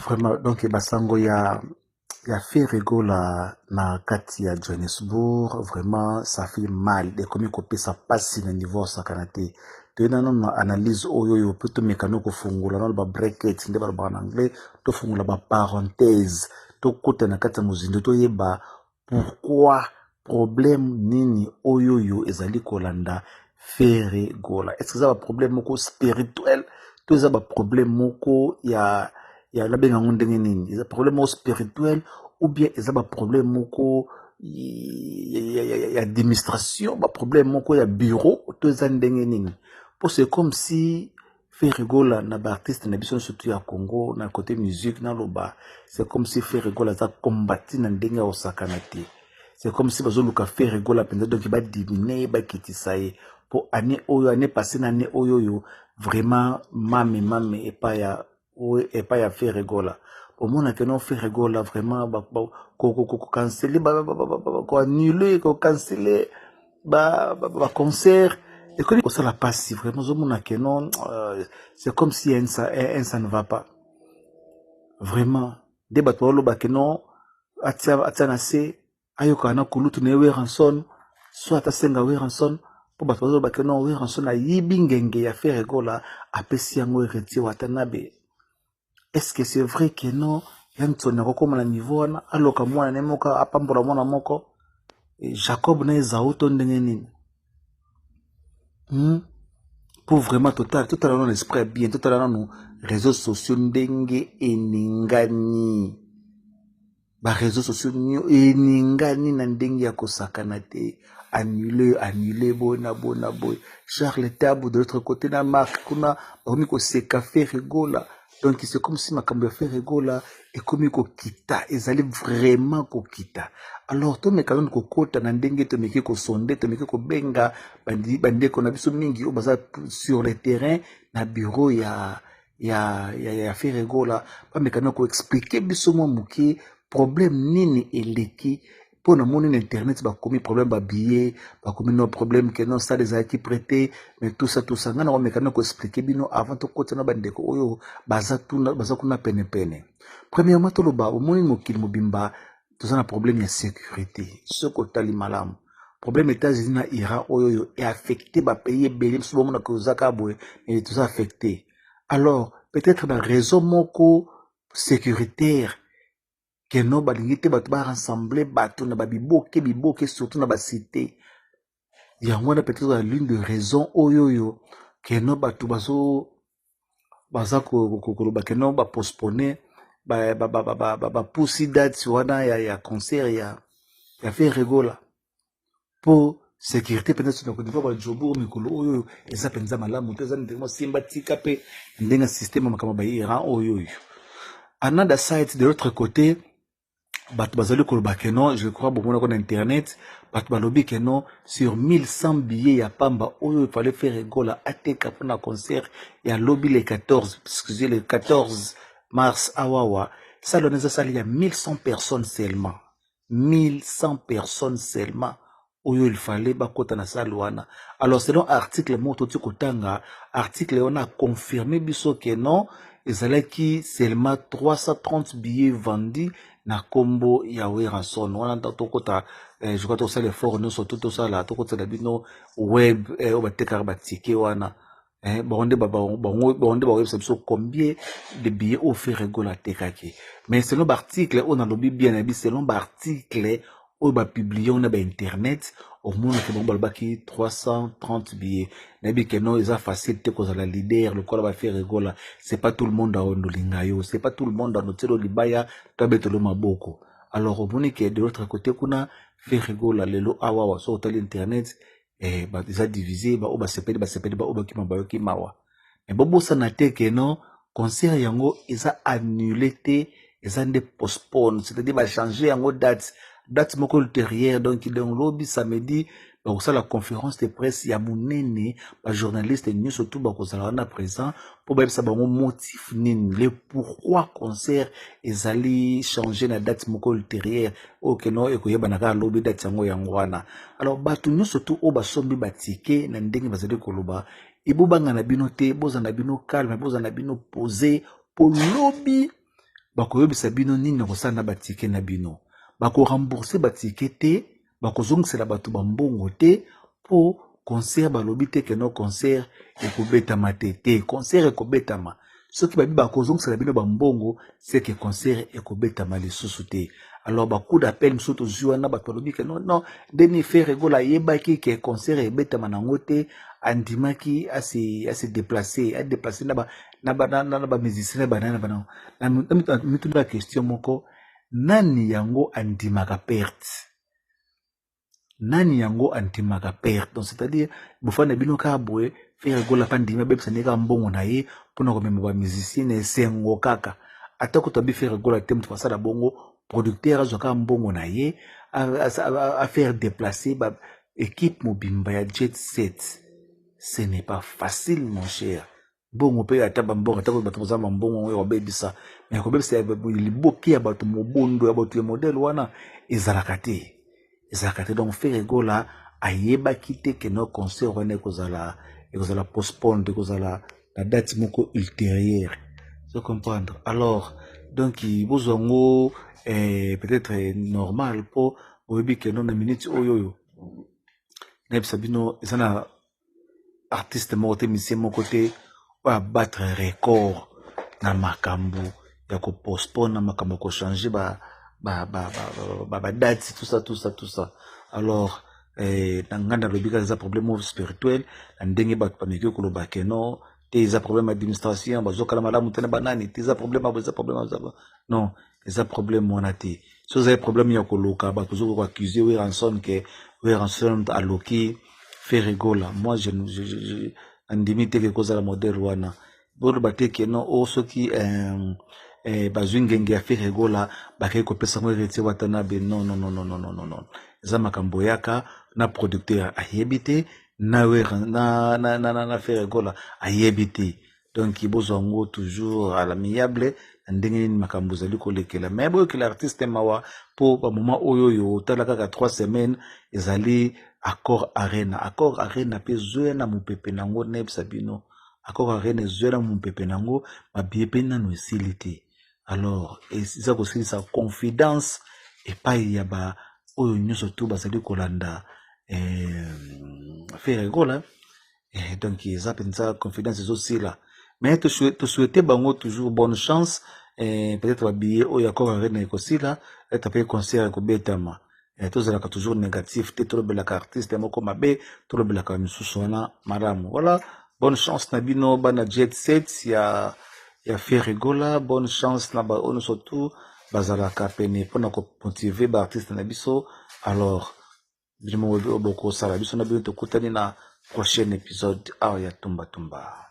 Vraiment, donc basango ya Ferre Gola na kati ya Johannesburg, vraiment ça fait mal, ekomi kopesa pasi na niveau osakana te. Toye nano na analyse oyo oyo mpe tomeka no kofungola nano ba bracket nde balobaka na anglais, tofungola ba parenthèse, tokota na kati ya mozindo, toyeba pourquoi, problème nini oyo oyo ezali kolanda Ferre Gola. Est ce que eza ba problème moko spirituel to eza ba problème moko ya nabenga yango ndenge nini? Eza problème moko spirituel ou bien eza ba problème moko ya administration, ba problème moko ya bureau, to eza ndenge nini? Po c'est comme si Ferre Gola na ba artiste na biso surtout ya Congo na côté musique, naloba c'est comme si Ferre Gola aza kombati na ndenge ya kosakana te. C'est comme si bazoluka Ferre Gola mpenza, donc badimine ye, bakitisa ye. Mpo année oyo, année passée na année oyo oyo, vraiment mame mame epai ya Ferre Gola. Omona que non, Ferre Gola vraiment kocancele, koannule, kocancele ba concert ekomi kosala mpasi. Vraiment ozomona que non, c'est comme si un ça ne va pas vraiment. Nde bato baloba que non, atia na se, ayokaka na kulutu na ye Werrason, soit asenga Werrason, mpo bato bazoloba que non, Werrason ayibi ngenge ya Ferre Gola, apesi yango Héritier Watanabe. Est ce que c'est vrai que non, ya Ntoni akokóma na niveau wana, aloka mwana ne moko, apambola mwana moko Jacob na Ezau, to ndenge nini? Po vraiment total, totala nano esprit bien, totala nano réseaux sociaux ndenge eningani. Ba réseaux sociaux eningani na ndenge ya kosakana te. Annulé, annulé, boye na boye na boye. Charles Tabu de l'autre côté na Mark kuna bakomi koseka Ferre Gola. Donc c'est comme si makambo ya Ferre Gola ekomi kokita, ezali vraiment kokita. Alors tomeka nanu kokota na ndenge tomeki kosonde, tomeki kobenga bandeko na biso mingi oyo baza sur le terrain na bureau ya Ferre Gola, bameka na ko expliquer biso mwa moke problème nini eleki. Mpo namoni na internet bakomi problème ba billet, bakomi no problème que non, salle ezalaki prêté, mais tout ça, tout ça. Ngai na komeka na ko expliquer bino avant tokota na bandeko oyo baza kuna penepene. Premièrement, toloba, omoni mokili mobimba toza na problème ya sécurité. Soki otali malamu, problème États-Unis na Iran oyo oyo e affecte ba pays ebele. Biso bomonaka oza kaka boye, mais toza affecté. Alors peut-être na raison moko sécuritaire que non, balingi te bato ba rassembler bato na babiboke biboke, surtout na ba cité. Yango wana peut-être l'une de raison oyo oyo que non, bato baza koloba que non, ba postpone, bapusi date wana ya concert ya Ferre Gola, mpo sécurité mpenza so na niveau ba Joburg mikolo oyo eza mpenza malamu te. Eza ndenge mosimba tika mpe ndenge système ya makambo ba Iran oyo oyo. Another side, de l'autre côté, bato bazali koloba que non, je crois bomonako na internet, bato balobi que non, sur 1100 billets ya pamba oyo il fallait Ferre Gola ateka mpona concert ya lobi le 14, excusez, le 14 mars awawa, salle wana eza salle ya 1100 personnes seulement, 1100 personnes seulement oyo il fallait bakota na salle wana. Alors selon article moko toti kotanga, article wana confirme biso que non, ezalaki seulement 330 billets vendus na nkombo ya Werrason wana. Tokota, je crois tosala effort nyonso to tosala, tokotela bino web oyo batekaka ba ticket wana. Bango nde bakoyebisa biso combien de billets oyo Ferre Gola atekaki. Mais selon ba article oyo nalobi bien, nayebi selon ba article oyo ba publie yango na ba internet, omonaki bango balobaki 330 billets. Nayebi que non, eza facile te kozala leader lokola ba Ferre Gola. C'est pas tout le monde aondolinga yo, c'est pas tout le monde anotielo libaya to abetelo maboko. Alors omoni que de l'autre côté kuna, Ferre Gola lelo awawa, so otali internet, eza divisé. Baoyo basepeli basepeli, baoyo bakima bayoki mawa. Mais bobosana te que non, concert yango eza annulé te, eza nde postpone, c'est-à-dire ba change yango date moko ultérieure. Donc lobi samedi bakosala conférence de presse ya monene, ba journaliste nyonso tu bakozala wana présent mpo bayebisa bango motif nini, le pourquoi concert ezali change na date moko ultérieure oyo que non, ekoyebana kaka lobi date yango. Yango wana, alors bato nyonso tu oyo basombi ba ticket, na ndenge bazali koloba, ebobanga na bino te, bozala na bino calme, bozala na bino posé, mpo lobi Bakoyebisa bino nini na kosala na batike na bino. Bakorembourse batike te, bakozongisela bato bambongo te, mpo concert balobi te keno concert ekobetama te. Te, concert ekobetama. Soki babi bakozongisela bino bambongo, c'est que concert ekobetama lisusu te. Alors bacoup d'appel mosusu tozwi wana, bato balobi ke non, non, ndeni Ferre Gola ayebaki ke concert ebetama nango te, andimaki ase déplacer, adéplacer na ba na ba na, na, na ba musicien na banani na banani. Mituna question moko: nani yango andimaka perte? Nani yango andimaka perte? Donc c'est-à-dire bofanda bino kaka boye, Ferre Gola mpa ndimi abebisa nde kaka mbongo na ye mpona komema bamusicien na esengo kaka. Ata kutu abi Ferre Gola te, moto basala bongo, producteur azwa kaka mbongo na ye, afaire déplacer ba équipe mobimba ya jet set. Ce n'est pas facile, mon cher. Mbongo mpe, ata bambongo, ata bato baza bambongo oyo kobebisa, mais kobebisa liboki ya bato, mobondo ya bato ya modèle wana, ezalaka te, ezalaka te. Donc Ferre Gola ayebaki te ke no concert wana ekozala postpone, ekozala na date moko ultérieure. So comprendre. Alors donc bozwa yango peut-être normal, mpo boyebi ke no na minute oyo nayebisa bino, eza na artiste moko te, musicien moko te oyo abattre record na makambo ya kopostpone, na makambo ya kochanger badate, tout ça, tout ça, tout ça. Alors na ngai nalobi kaka eza problème moko spirituel, na ndenge bato bameki koloba ke non te, eza problème administration, bazokala malamu te na banani te, eza problème, eza problème. Non, eza problème wana te. So ezali problème ya koluka, bato bazokoka koaccuser Werrason ke Werrason aloki Ferre Gola. Moi je andimi te ke kozala modèle wana. Boloba te ke non, o soki bazwi ngenge ya Ferre Gola, bakei kopesa ngo Héritier Watanabe. Non, non, non, non, non, non, non, non, eza makambo eyaka na producteur ayebi te, na, na, na, na, na, na Ferre Gola ayebi te. Donc bozwa yango toujours à l'amiable na ndenge nini makambo ezali kolekela. Mais boyokela artiste mawa, mpo bamoma oyo otala kaka 3 semaines ezali Accor Arena. Accor Arena mpe ezoya na mopepe nango. Nayebisa bino, Accor Arena ezoya na mopepe nango, babillets mpe nano esili te. Alors eza kosilisa confidence epai ya ba oyo nyonso tu bazali kolanda Ferre Gola. Donc eza mpenza confidence ezosila, mais tosouhaite bango toujours bonne chance. Peut-être babillets oyo Accor Arena ekosila, être mpe concert ekobetama. Tozalaka toujours négatif te, tolobelaka artiste moko mabe, tolobelaka misusu wana malamu. Voilà, bonne chance na bino bana jet set ya Ferre Gola. Bonne chance na baoyo nyonso tu bazalaka pene mpona komotiver baartiste na biso. Alors bino moko bokosala biso na bino, tokutani na prochain épisode awa ya Tumba Tumba.